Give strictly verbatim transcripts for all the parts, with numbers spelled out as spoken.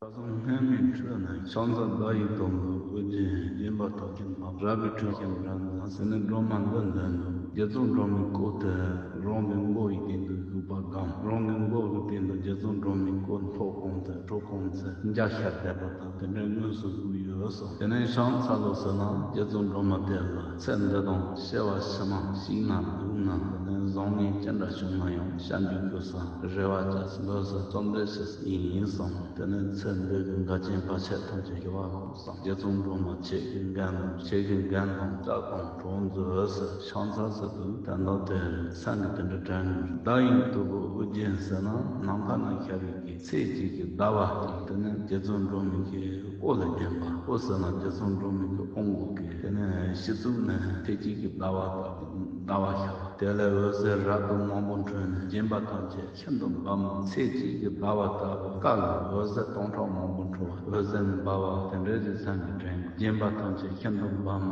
ཁ་སང་སྔོན་མའི་འཕྲོས་ནས་ཕྱག་འཚལ་བརྡ་ཡི་དོན་དུ་དབུ་རྒྱན་སྦྱིན་པ་དང་ཁྱིམ་པ་རབ་ཏུ་ཁྲོས་ཤིང་འགྲན་ཟླ་ཟེར་ནས་སྒྲོལ་མ་འདི་འདོན་དུ། རྗེ་བཙུན་སྒྲོལ་མའི་སྐུ་དེ་རང་གི་མགོ་ཡི་སྟེང་དུ་བཞུགས་པ་སྒོམ། རང་གི་མགོ་གི་སྟེང་དུ་རྗེ་བཙུན་སྒྲོལ་མའི་སྐུ་འཐོར་གོང་ཚད་འཕྲོ་གོང་ཚད་འཇའ་ཤར་བསྡད་པ་དང་དེ་འདྲའི་དངོས་སུ་བཞུགས་ཡོད་གསུངས། དེ་ནས་ཕྱག་འཚལ་ལོ་ཟེར་ན་རྗེ་བཙུན་སྒྲོལ་མ་དེ་ལ་ཚེ་འདི་དང་སྐྱེ་བ་ཕྱི་མ་ཞིག་ན་སྡུག་ན་དེ་ནས་བཟང་ངན་ཅི་འདྲ་བྱུང་ན་ཡང་བྱ་འཇུག་གི་ས་རེ་བ་བཅས་འདོད་ས་རྩོམ་འབྲི་ཞིག་ཡིན་གསུངས། དེ་ནས་ཚེ་འདི་གི་འགལ་རྐྱེན་བར་ཆད་ཐམས་ཅད་ཞི་བར་ཤོག་གསུངས། རྗེ་བཙུན་སྒྲོལ་མ་ཁྱེད་ཀྱི་འགན་དང་ཁྱེད་ཀྱི་འགན་དང་ལྕགས་དང་གྲོགས་མཛོད་ཟེར་ཕྱག་འཚལ་ཟེར་དུས་ད་ལྟ་དེ་སེམས་ཀྱི་དེ་འདྲ་དྲན་དགོས། བརྡ་ཡི་དོན་དུ་དབུ་རྒྱན་ཟེར་ན་ནམ་མཁའ་ན་ཤར་བའི་གི་ཚེས་གཅིག་གི་ཟླ་བ་དང་དེ་ནས་རྗེ་བཙུན་སྒྲོལ་མའི་གི་དབུ་ལ་བརྒྱན་པ། དབུ་ཟེར་ན་རྗེ་བཙུན་སྒྲོལ་མའི་གི་དབུ་མགོ་གི་དེ་ནས་སྤྱི་གཙུག་ནས་ཚེས་གཅིག་གི་ཟླ་བ་ལྟ་བུ་ཟླ་བ་ཤར་བ། དེ་ལས་འོད་ཟེར་རབ་ཏུ་མང་པོ་འཕྲོས་ནས་སྦྱིན་པ་ཐམས་ཅད་ཤིན་ཏུ་འབར་མ། ཚེས་གཅིག་གི་ཟླ་བ་ལྟ་བུ་ཀ་ལ་འོད་ཟེར་སྟོང་ཕྲག་མང་པོ་འཕྲོ་བ། འོད་ཟེར་འབར་བ་དེ་འདྲའི་རྗེས་མཚན་གྱི་དྲན། སྦྱིན་པ་ཐམས་ཅད་ཤིན་ཏུ་འབར་མ།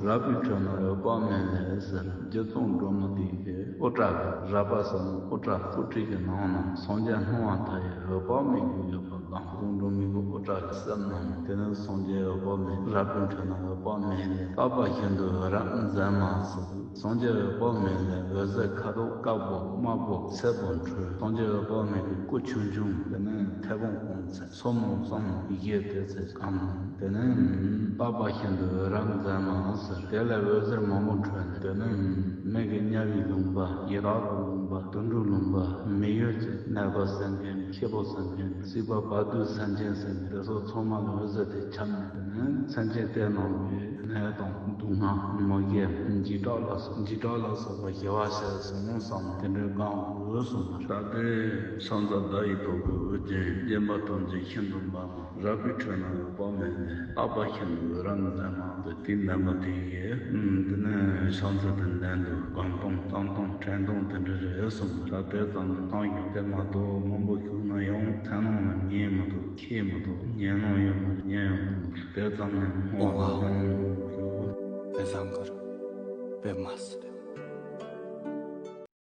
རབ་ཏུ་ཁྲོས་ན་འོད་དཔག་མེད་ལས་ཟེར། རྗེ་བཙུན་སྒྲོལ་མ་དེ་གི་དབུ་སྐྲ་གི་རལ་པ་ཟེར་ན་དབུ་སྐྲ་སྐུ་ཁྲིག་གི་ནང་ན་སངས་རྒྱས་སྣང་བ་མཐའ་ཡས་འོད་དཔག་མེད་ཀྱི་ཡོད་པ་དང་། རྗེ་བཙུན་སྒྲོལ་མའི་གི་དབུ་སྐྲ་གི་གསེབ་ན་དེ་ནས་སངས་རྒྱས་འོད་དཔག་མེད། རབ་ཏུ་ཁྲོས་ན་འོད་དཔག་མེད་ལས། བརྟག་པ་ཤིན་ཏུ་འོད་རབ་མཛད་མ་ཟེར། སངས་རྒྱས་འོད་དཔག་མེད་ལས་འོད་ཟེར་ཁ་དོག་དཀར་པོ་དམར་པོ་སེར་པོ་འཕྲོས། སངས་རྒྱས་འོད་དཔག་མེད་ཀྱི་སྐུ་ཆུང་ཆུང་དེ་ནས་མཐེ་བོང་གོང་ཚད་སོར་མོ་ཙམ་བཞི་དེ་ཚོ་བསྐམས། དེ་ནས་བརྟག་པ་ཤིན་ཏུ་འོད་རབ་མཛད་མ་ཟེར། དེ་ལས་འོད་ཟེར་མང་པོ་འཕྲོས་ནས་དེ་ནས་མིག་གི་དམྱལ་བའི་ལུང་པ། ཡི་དྭགས་ཀྱི་ལུང་པ། དུད་འགྲོའི་ལུང་པ། མི་ཡུལ་གྱི་ནད་པ་ཟ་མཁན། མཁས་པ་ཟ་མཁན། སྲིད་པ་བར་དོའི་སེམས་ཅན་ཟ་མཁན་དེ་ཚོ་ཚང་མ་ལ་འོད་ཟེར་དེ་ཁྱབ་ནས་དེ་ནས་སེམས་ཅན་དེ་རྣམས་ཀྱི་ནད་དང་སྡུག་བསྔལ་མུ་གེ་འཇིགས་སྐྲག་ལ་སོགས་འཇིགས་སྐྲག་ལ་སོགས་པ་ཞི་བར་བྱེད་ཟེར་ནས་བསམ་དེ་འདྲའི་གང་དགོས་གསུངས་པ། ད་ལྟའི་ཕྱག་འཚལ་བརྡ་ཡི་དོན་དུ་དབུ་རྒྱན་སྦྱིན་པ་ཐམས་ཅད་ཤིན་ཏུ་འབར་མ། རབ་ཏུ་ཁྲོས་ན་འོད་དཔག་མེད་ལས། བརྟག་པ་ཤིན་ཏུ་འོད་རབ་མཛད་མ། དེ་དེའི་འདོན་པ་དེ་ཡིས་དེ་ནས་ཕྱག་འཚལ་དེ་འདོན་དུས་གང་སྟོང་བཏང་སྟོང་དྲན་སྟོང་དེ་འདྲ་རེད་གསུངས་པ། ད་དེ་ཙམ་ནས་བཏང་ཡོང་དེ་མ་གཏོགས་མང་པོ་ཞུས་ན་ཡང་ཚད་ནང་ལ་ཉན་མི་ཐུབ། ཁྱེད་མི་ཐུབ། ཉན་ནང་ཡོད་མ་ཉན་ཡང་ཐུབ། དེ་ཙམ་ནས་སྔོ་བ་ལ་ཉན་ཡང་ཞུ། དཔེ་བཟང་གི་རེད། དཔེ་མ་སྲིད།